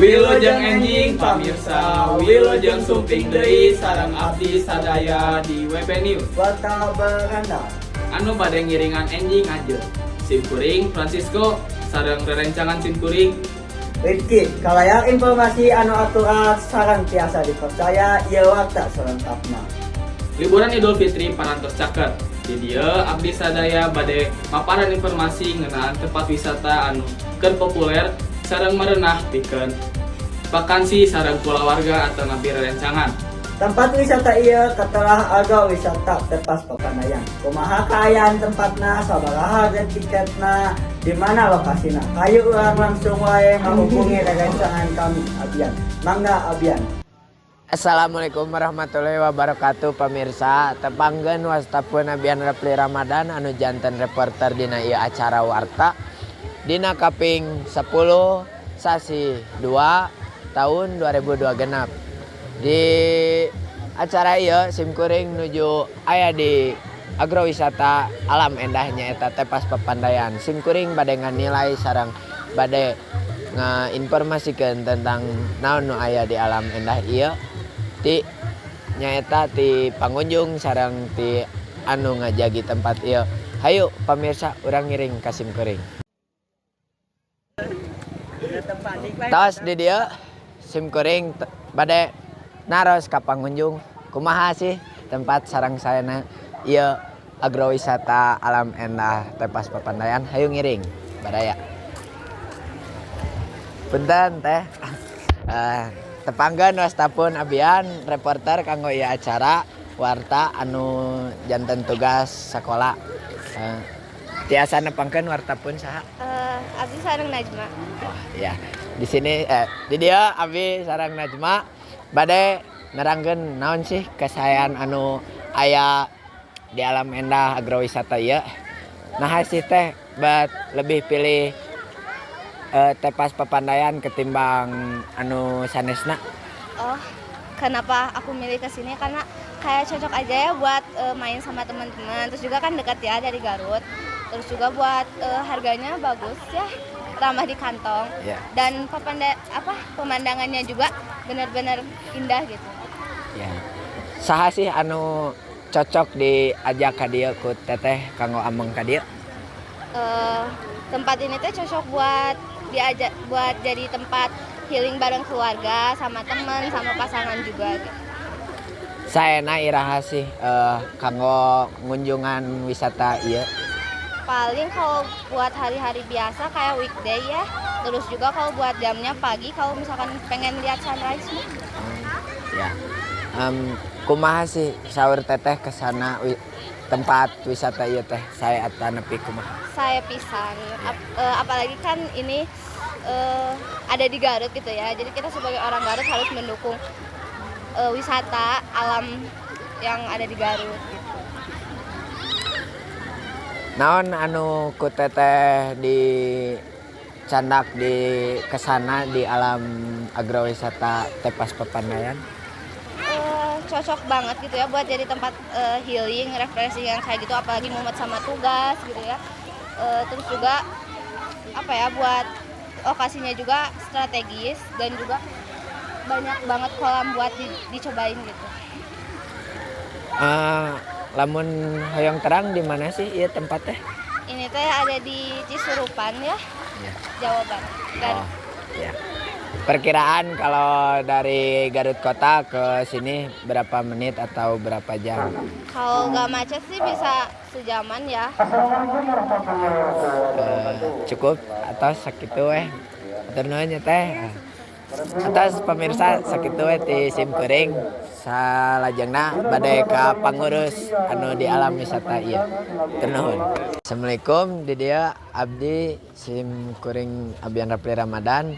Wilujeng enjing, pamirsa, wilujeng sumping deui sareng abdi sadaya di WB News. Warta Beranda. Anu bade ngiringan enjing anjeun. Sim kuring Francisco sareng rerencangan sim kuring Rifki, kalayar informasi anu akurat sareng tiasa dipercaya, ieu warta selengkapna. Liburan Idul Fitri parantos caket. Di dieu abdi sadaya bade paparan informasi ngeunaan tempat wisata anu keur populer sareng merenah pikeun vakansi sareng kulawarga atau napi rerencangan. Tempat wisata ieu katelah Agrowisata Tepas Papandayan. Kumaha kaayaan tempatna, sabaraha harga tiketna, di mana lokasina? Hayu urang langsung wae menghubungi rerencangan kami, Abian. Mangga, Abian. Assalamualaikum warahmatullahi wabarakatuh, pemirsa. Tepangkeun, wasta pun Abian Repli Ramadan anu janten reporter dina ieu acara warta dina kaping 10 sasi 2 tahun 2002 genap. Di acara ieu sim kuring nuju aya di agrowisata Alam Endah, nyaeta Tepas Papandayan. Sim kuring bade nganilai sareng bade ngainformasikeun tentang naon nu aya di Alam Endah ieu ti nyaeta ti pangunjung sareng ti anu ngajagi tempat ieu. Hayu, pamirsa, urang ngiring ka sim kuring. Tos di dieu sim kuring bade naros ka pangunjung kumaha sih tempat sareng saena ieu Agrowisata Alam Endah Tepas Papandayan. Hayu ngiring, baraya. Punten, Teh. Tepangkeun, wasta pun Abian reporter kanggo ieu acara warta anu janten tugas sekolah. Tiasa nepangkeun warta pun saha? Abdi sareng Najma. Oh iya. Di sini di dieu abi sareng Najma bade nerangkeun naon sih kesaean anu aya di Alam Endah Agrowisata ieu. Nah sih, Teh, bet lebih pilih Tepas Papandayan ketimbang anu sanesna? Oh, kenapa aku milih ke sini? Karena kayak cocok aja ya buat main sama teman-teman. Terus juga kan dekat ya dari Garut. Terus juga buat harganya bagus ya, ramah di kantong. Dan apa, pemandangannya juga benar-benar indah gitu. Ya. Saha sih anu cocok diajak ka dieu ku Teteh kanggo ameng ka dieu? Tempat ini tuh cocok buat diajak, buat jadi tempat healing bareng keluarga, sama teman, sama pasangan juga gitu. Saena iraha sih kanggo ngunjungan wisata ieu? Paling kalau buat hari-hari biasa kayak weekday ya. Terus juga kalau buat jamnya pagi, kalau misalkan pengen lihat sunrise mah. Ya. Kumaha sih saur Teteh kesana tempat wisata ieu teh, sae atanapi kumaha? Sae pisan. Apalagi kan ini ada di Garut gitu ya. Jadi kita sebagai orang Garut harus mendukung wisata alam yang ada di Garut gitu. Naon anu ku Teteh di candak di kesana di alam agrowisata Tepas Papandayan? Cocok banget gitu ya buat jadi tempat healing, refreshing yang kayak gitu, apalagi mumet sama tugas gitu ya. Terus juga apa ya, buat lokasinya juga strategis dan juga banyak banget kolam buat dicobain gitu. Lamun hoyong terang, di mana sih ieu tempat teh? Ini teh ada di Cisurupan ya, Jawa Barat. Garut. Oh, ya. Perkiraan kalau dari Garut kota ke sini berapa menit atau berapa jam? Kalau nggak macet sih bisa sejaman ya. Cukup atau sakitu weh. Hatur nuhun ya, Teh. Atos, pemirsa, sakitu we ti sim kuring. Salajengna bade ka pangurus anu di alam wisata ieu. Hatur nuhun. Assalamualaikum, di dieu abdi sim kuring Abian Rapli Ramadan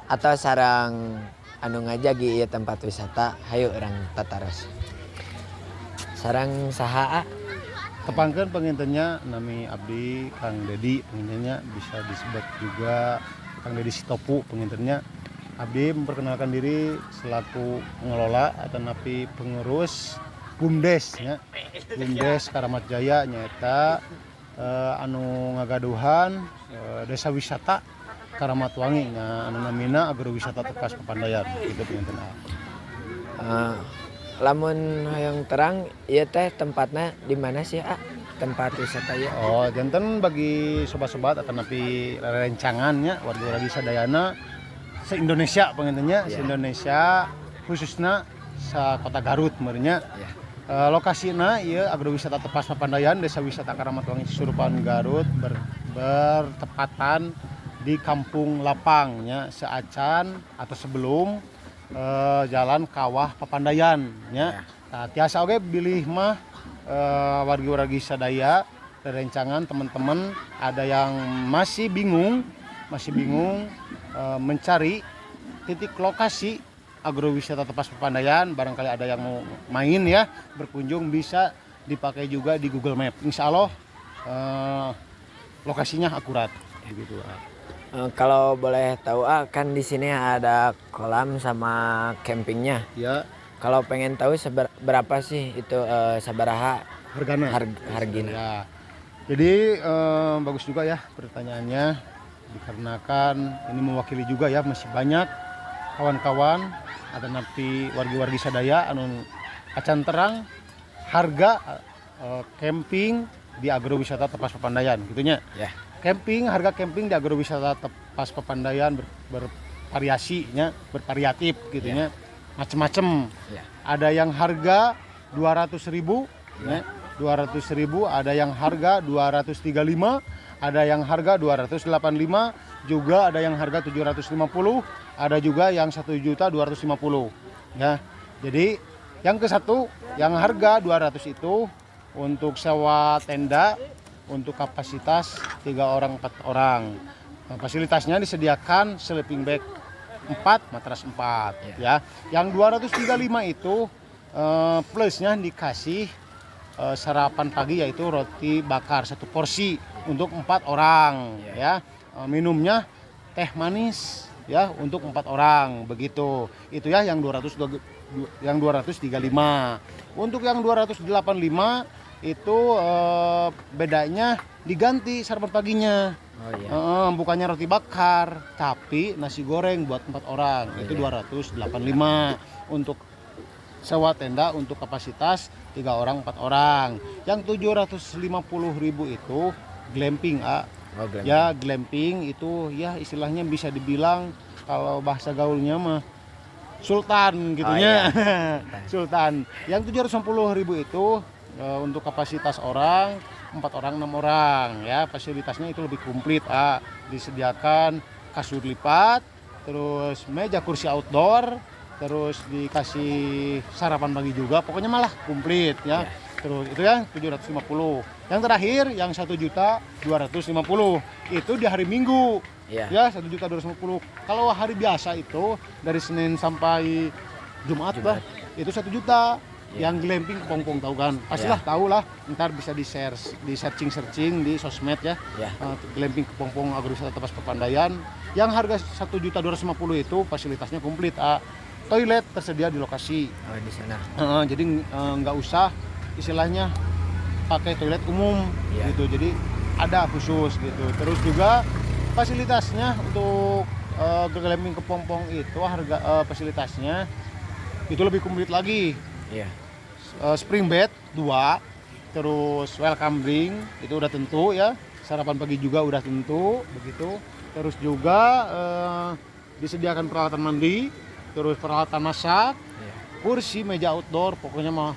atau sareng anu ngajagi ieu tempat wisata. Hayu urang tataros. Sareng saha, A? Tepangkeun, panginten nya, nami abdi Kang Dedi, panginten nya bisa disebut juga Kang Dedi Sitopu. Panginten nya, abdi memperkenalkan diri selaku pengelola atanapi pengurus BUMDes nya, BUMDes Karamat Jaya, nyaeta anu ngagaduhan desa wisata Karamatwangi nya, anu namina Agrowisata Tepas Papandayan gitu panginten. Lamun hoyong terang ieu teh tempatnya di mana sih, ah? Tempat wisata ya? Oh, janten bagi sobat-sobat atau napi rencangannya warga-wargi sadayana se Indonesia panginten nya, se Indonesia khususnya sa Kota Garut meureun nya. Lokasina ieu Agrowisata Tepas Papandayan, Desa Wisata Karamatwangi, Cisurupan, Garut, bertepatan di Kampung Lapang nya, seacan atau sebelum Jalan Kawah Papandayan nya. Nah, tiasa oge bilih mah wargi-wargi sadaya rerencangan teman-teman ada yang masih bingung mencari titik lokasi Agrowisata Tepas Papandayan, barangkali ada yang mau main ya, berkunjung, bisa dipakai juga di Google Map. Insya Allah lokasinya akurat begitu. Kalau boleh tahu, ah, kan di sini ada kolam sama campingnya. Ya. Kalau pengen tahu berapa sih itu, sabaraha hargana? Hargina. Ya. Jadi bagus juga ya pertanyaannya, dikarenakan ini mewakili juga ya, masih banyak kawan-kawan atau nanti wargi-wargi sadaya anu acan terang harga camping di Agrowisata Tepas Papandayan gitu nya. Ya. Camping, harga camping di Agrowisata Tepas Papandayan bervariasi nya, bervariatif gitu nya. Macem-macem. Ada yang harga 200.000 ya, 200.000, ada yang harga 235, ada yang harga 285, juga ada yang harga 750, ada juga yang 1.250.000 ya. Jadi yang ke satu, yang harga 200 itu untuk sewa tenda untuk kapasitas 3 orang, 4 orang. Nah, fasilitasnya disediakan sleeping bag 4, matras 4 ya. Yang 235 itu plusnya dikasih sarapan pagi, yaitu roti bakar satu porsi untuk 4 orang ya. Minumnya teh manis ya untuk 4 orang begitu. Itu ya yang 200, yang 235. Untuk yang 285 itu bedanya diganti sarapan paginya. Oh iya. Bukannya roti bakar, tapi nasi goreng buat 4 orang. Itu 285 untuk sewa tenda untuk kapasitas 3 orang, 4 orang. Yang 750.000 itu glamping, ah. Oh, glamping. Ya, glamping itu ya istilahnya bisa dibilang kalau bahasa gaulnya mah sultan gitu Oh, nya. iya. Sultan. Yang 750.000 itu untuk kapasitas orang 4 orang, 6 orang ya. Fasilitasnya itu lebih komplit, ah. Disediakan kasur lipat, terus meja kursi outdoor, terus dikasih sarapan pagi juga, pokoknya malah komplit ya. Terus itu ya 750. Yang terakhir yang 1.250.000 itu di hari Minggu. Ya, 1.250.000. Kalau hari biasa itu dari Senin sampai Jumat, Jumat. lah itu 1 juta. Iya. Yang glamping kepompong tahu kan? Pastilah tahu lah. Ntar bisa di share, di searching searching di sosmed ya. Glamping kepompong Agrowisata Tepas Papandayan. Yang harga 1.250.000 itu fasilitasnya komplit. Ah, toilet tersedia di lokasi. Oh, di sana. Heeh, jadi nggak usah istilahnya pakai toilet umum gitu. Jadi ada khusus gitu. Terus juga fasilitasnya untuk glamping kepompong itu harga fasilitasnya itu lebih komplit lagi. Spring bed 2, terus welcome drink itu udah tentu ya, sarapan pagi juga udah tentu begitu. Terus juga disediakan peralatan mandi, terus peralatan masak, kursi, meja outdoor, pokoknya mah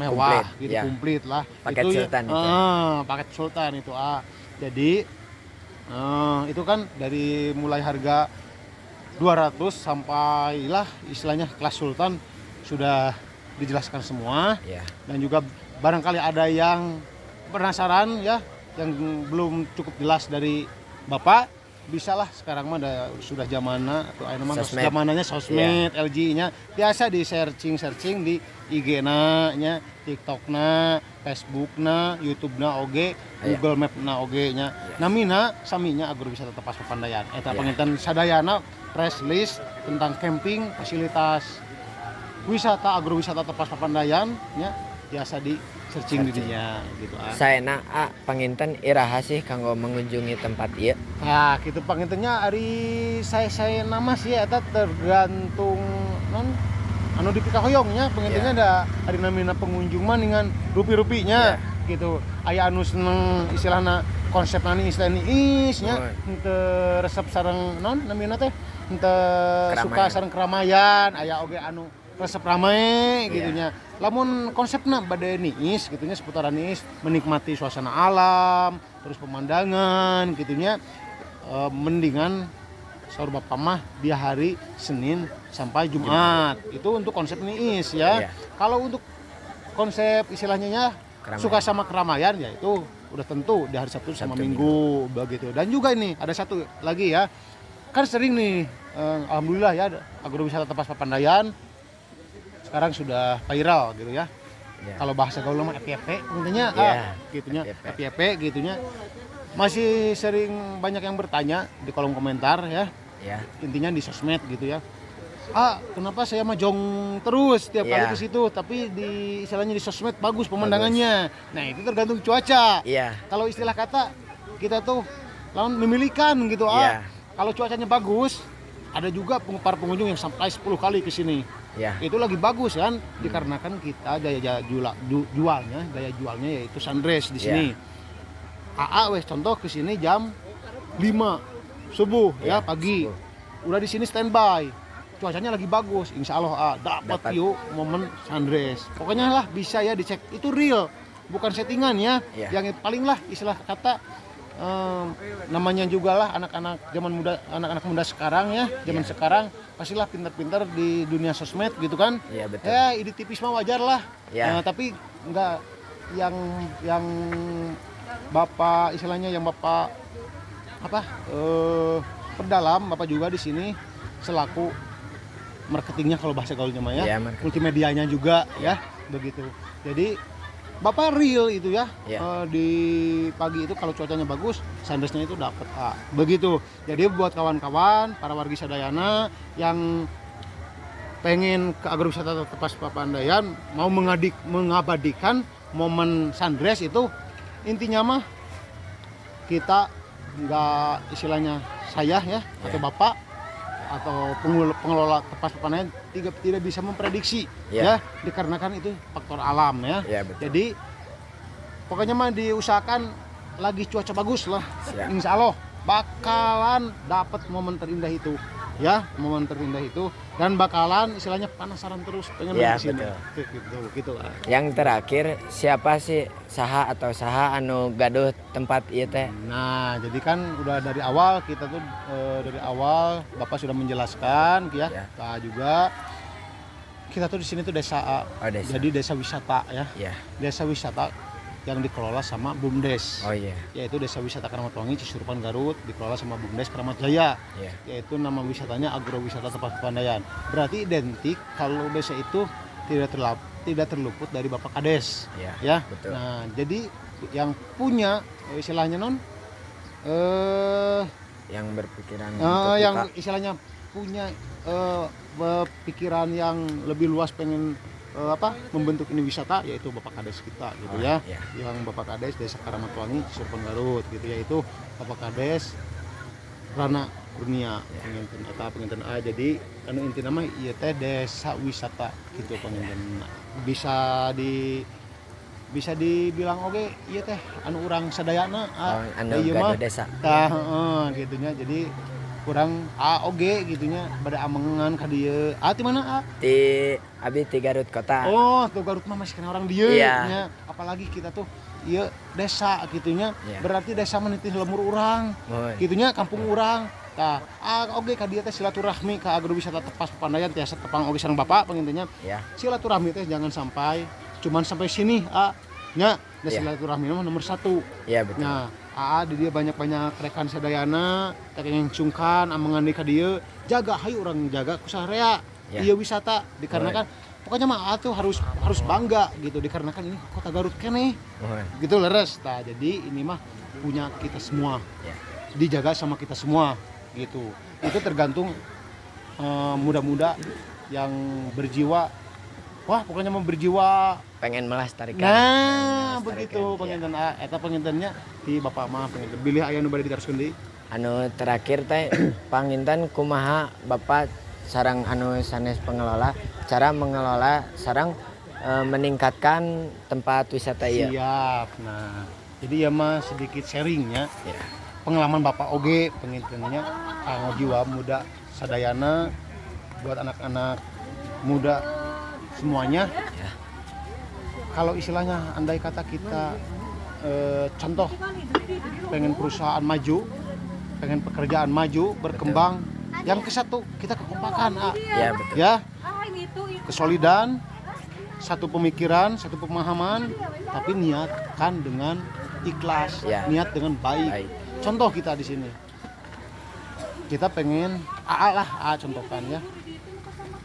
mewah Komplit, gitu, ya. Komplit lah. Paket Itu ya, sultan itu ya. Paket sultan itu ah. Jadi itu kan dari mulai harga 200 sampai lah istilahnya kelas sultan sudah dijelaskan semua. Dan juga barangkali ada yang penasaran ya, yang belum cukup jelas dari Bapak, bisalah sekarang mah ada, sudah zamana atau aya mah Sosmed. Zamananya sosmed, LG-nya biasa di searching searching di IG-na nya, TikTok-na, Facebook-na, YouTube-na oge, Google Map-na oge nya. Namina saminya Agrowisata Tepas Papandayan. Eta panginten sadayana press list tentang camping fasilitas wisata Agrowisata Tepas Papandayan nya, biasa di Searching di dinya gitu ah. Saena a panginten iraha sih kanggo mengunjungi tempat ieu? Nah, gitu pangintennya ari saya nama sih eta tergantung non anu dipikahoyong nya pangintennya da ari namina pengunjung mah dengan rupi-rupinya gitu. Aya anu seneng istilahna konsep nani istilah niis nya henteu resep sareng non namina teh henteu suka sareng keramaian, aya oge anu resep rame gitu nya. Lamun konsepna bade niis gitu nya seputaran niis menikmati suasana alam, terus pemandangan gitu nya, mendingan saur bapak mah di hari Senin sampai Jumat. Itu untuk konsep niis ya. Kalau untuk konsep istilahnya nya suka sama keramaian ya itu udah tentu di hari Sabtu sama Minggu begitu. Dan juga ini ada satu lagi ya. Kan sering nih alhamdulillah ya agrowisata Tepas Papandayan sekarang sudah viral gitu ya. Kalau bahasa gaul mah FYP intinya gitunya FYP gitunya. Masih sering banyak yang bertanya di kolom komentar ya. Intinya di sosmed gitu ya. Ah, kenapa saya mah jong terus tiap kali ke situ, tapi di istilahnya di sosmed bagus pemandangannya. Nah, itu tergantung cuaca. Kalau istilah kata kita tuh lawan memilikan gitu ah. Kalau cuacanya bagus, ada juga para pengunjung yang sampai 10 kali ke sini. Itu lagi bagus kan, dikarenakan kita daya jualnya, daya jualnya yaitu sunrise di sini. AA wes contoh ke sini jam 5 subuh ya pagi. Subuh. Udah di sini standby. Cuacanya lagi bagus, insya Allah dapat yuk momen sunrise. Pokoknya lah bisa ya dicek, itu real, bukan settingan ya. Yang paling lah istilah kata namanya juga lah anak-anak zaman muda, anak-anak muda sekarang ya, zaman sekarang pastilah pintar-pintar di dunia sosmed gitu kan. Iya, betul. Ya ide tipis mah wajar lah. Tapi enggak yang bapak istilahnya yang bapak apa perdalam, bapak juga di sini selaku marketingnya kalau bahasa gaulnya mah ya, multimedianya juga ya begitu. Jadi bapak real itu ya, di pagi itu kalau cuacanya bagus, sunrise-nya itu dapat A begitu. Jadi buat kawan-kawan para wargi sadayana yang pengen ke agrowisata Tepas Papandayan mau mengabadikan momen sunrise itu, intinya mah kita nggak istilahnya saya ya atau bapak atau pengelola Tepas Papandayan tidak bisa memprediksi ya, dikarenakan itu faktor alam ya. Jadi pokoknya mah diusahakan lagi cuaca bagus lah. Insya Allah bakalan dapat momen terindah itu ya, momen terindah itu, dan bakalan istilahnya penasaran terus pengen ke sini. Gitu, gitu lah. Yang terakhir, siapa sih saha atau saha anu gaduh tempat ieu teh? Nah, jadi kan udah dari awal kita tuh dari awal Bapak sudah menjelaskan ya. Nah, juga kita tuh di sini tuh desa, desa. Jadi desa wisata ya. Desa wisata yang dikelola sama BUMDes. Yaitu Desa Wisata Karamatwangi Cisurupan Garut, dikelola sama BUMDes Keramat Jaya. Yaitu nama wisatanya Agrowisata Tepas Papandayan. Berarti identik kalau desa itu tidak terluput dari Bapak Kades. Ya. Betul. Nah, jadi yang punya istilahnya non yang berpikiran yang istilahnya punya pikiran yang lebih luas pengen membentuk ini wisata, yaitu Bapak Kades kita gitu ya. Yang Bapak Kades Desa Karamatwangi Cisurupan Garut gitu, yaitu Bapak Kades Rana Kurnia penginten eta penginten A. Jadi anu intina mah ieu teh desa wisata gitu penginten. Bisa dibilang oge ieu teh anu urang sadayana anu gaduh desa. Tah heeh gitunya. Jadi kurang A oge gitunya pada amengan ka dieu. A ti mana A? Ti abi ti Garut kota. Oh, tuh Garut mah masih kena orang dieu nya. Apalagi kita tuh ieu desa gitunya. Berarti desa mah nitih lemur urang. Gitunya kampung urang. Tah, A oge ka dieu teh silaturahmi ka agrowisata Tepas Papandayan tiasa tepang oge sareng bapak pangintennya. Silaturahmi teh jangan sampai cuman sampai sini A nya. Nah, silaturahmi mah nomor 1. Iya, betul. Nah, AA di dia banyak-banyak rekan sadayana, teh yang sungkan amengan di ka dieu, jaga hayu urang jaga ku sarea. Ieu wisata dikarenakan pokoknya mah AA tuh harus bangga gitu dikarenakan ini kota Garut keneh. Gitu leres. Tah, jadi ini mah punya kita semua. Dijaga sama kita semua gitu. Itu tergantung muda-muda yang berjiwa Wah, pokoknya mau berjiwa Pengen melestarikan. Nah, Pengen begitu melestarikan, panginten eta pangintennya di Bapak mah panginten. Bilih aya nu bade diteruskeun deui. Anu terakhir teh panginten kumaha Bapak sareng anu sanes pengelola cara mengelola sareng meningkatkan tempat wisata ieu. Siap. Nah, jadi ya mah sedikit sharingnya. Ya. Pengalaman Bapak oge pangintennya kanggo jiwa muda sadayana, buat anak-anak muda semuanya. Ya. Kalau istilahnya andai kata kita contoh pengen perusahaan maju, pengen pekerjaan maju, berkembang, yang ke satu kita kekompakan, ah. Ya, betul. Ya. Kesolidan, satu pemikiran, satu pemahaman, tapi niatkan dengan ikhlas, niat dengan baik. Baik. Contoh kita di sini. Kita pengen AA lah, AA contohkan ya.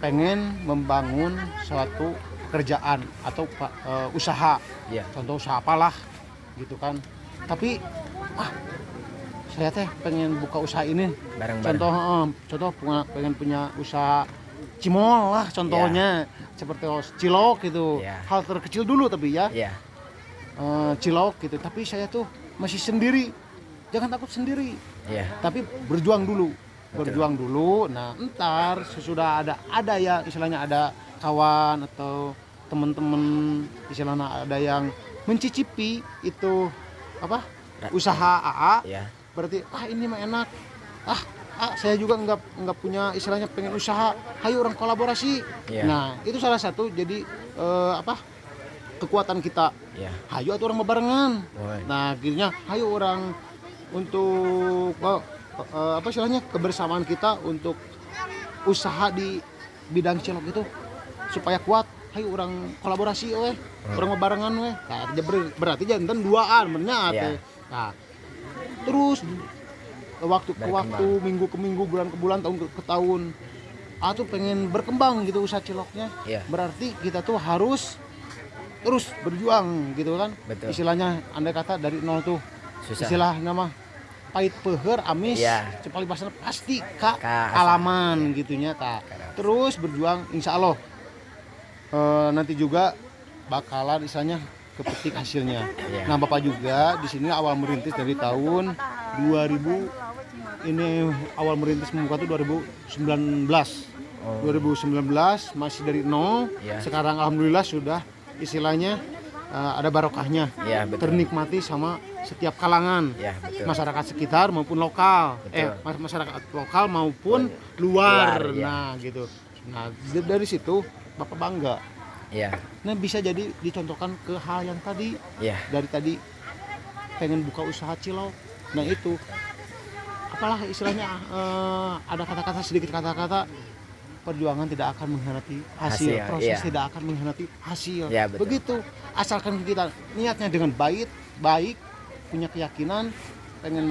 Pengen membangun suatu pekerjaan atau usaha. Contoh usaha apalah gitu kan. Tapi saya teh pengen buka usaha ini. Bareng-bareng. Contoh, contoh pengen punya usaha cimol lah contohnya. Seperti cilok gitu. Hal terkecil dulu tapi ya. Cilok gitu. Tapi saya tuh masih sendiri. Jangan takut sendiri. Tapi berjuang dulu. Berjuang dulu. Nah, entar sesudah ada ya istilahnya ada kawan atau teman-teman istilahnya ada yang mencicipi itu apa? Usaha AA. Berarti ini mah enak. Saya juga nggak punya istilahnya pengen usaha. Hayu orang kolaborasi. Nah, itu salah satu jadi apa? Kekuatan kita. Hayu atuh orang bebarengan. Nah, gitunya hayu orang untuk apa istilahnya kebersamaan kita untuk usaha di bidang cilok itu supaya kuat. Hayu orang kolaborasi weh, orang bebarengan weh. Nah, berarti janten duaan benernya teh. Nah, terus waktu ke waktu, minggu ke minggu, bulan ke bulan, tahun ke tahun, tuh pengen berkembang gitu usaha ciloknya. Berarti kita tuh harus terus berjuang gitu kan. Istilahnya andai kata dari nol tuh Susah. Istilah nama pahit peuheur amis, cepat pasar pasti ka Ka alaman gitunya ta. Terus berjuang insya Allah. Nanti juga bakalan istilahnya kepetik hasilnya. Nah, Bapak juga di sini awal merintis dari tahun 2000, ini awal merintis membuka tuh 2019. 2019 masih dari nol. Sekarang alhamdulillah sudah istilahnya ada barokahnya. Ternikmati sama setiap kalangan. Masyarakat sekitar maupun lokal. Masyarakat lokal maupun luar. Luar, iya. Nah, gitu. Nah, dari situ Bapak bangga. Nah, bisa jadi dicontohkan ke hal yang tadi. Dari tadi pengen buka usaha cilok. Nah, itu apalah istilahnya ada kata-kata, sedikit kata-kata perjuangan tidak akan mengkhianati hasil, Hasil, proses iya. tidak akan mengkhianati hasil. Ya, betul. Begitu. Asalkan kita niatnya dengan baik, baik, punya keyakinan, pengen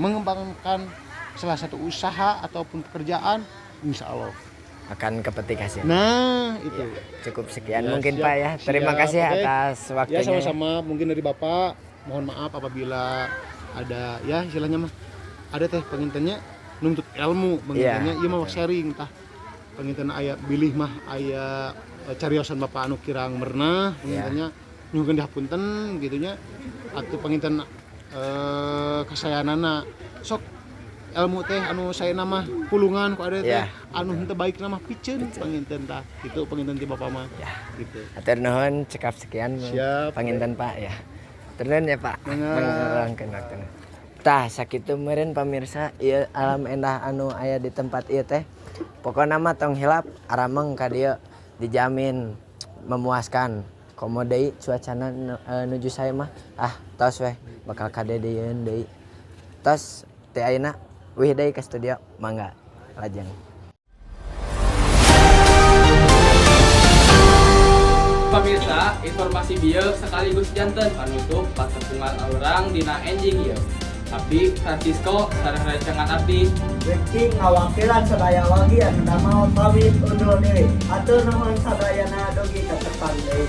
mengembangkan salah satu usaha ataupun pekerjaan, insya Allah akan kepetik hasilnya. Nah, itu. Ya, cukup sekian Ya, mungkin, siap, Pak ya. Terima siap, kasih oke. atas waktunya. Ya, sama-sama. Mungkin dari Bapak mohon maaf apabila ada ya istilahnya mah ada teh pengintennya nuntut ilmu, pengintennya Ya, ieu mah betul. sharing tah. Penginten aya bilih mah aya cariosan Bapak anu kirang merenah, pengintennya nyuhunkeun dihapunten gitunya. Atuh penginten kasayanana sok ilmu teh anu saena mah pulungan ku ade teh anu henteu baik mah piceun panginten tah kitu panginten ti Bapak mah. Gitu. Hatur nuhun, cekap sekian Siap. Panginten Pak ya. Hatur nuhun ya Pak. Mangga. Mangga waktuna. Tah sakitu meureun pamirsa ieu alam endah anu aya di tempat ieu teh. Pokona mah tong hilap arameng ka dieu dijamin memuaskan. Komo deui cuacana nuju saya mah tos weh bakal kadedeun deui. Tos teh ayeuna wih deui ke studio mangga lajeng. Pemirsa, informasi bieu sekaligus janten panutup patepungan urang dina enjing ieu. Abdi Francisco sareng rerencangan abdi Rifki ngawakilan sadaya wargi anu damel pamit undur diri. Hatur nuhun sadayana dugi ka tepang deui.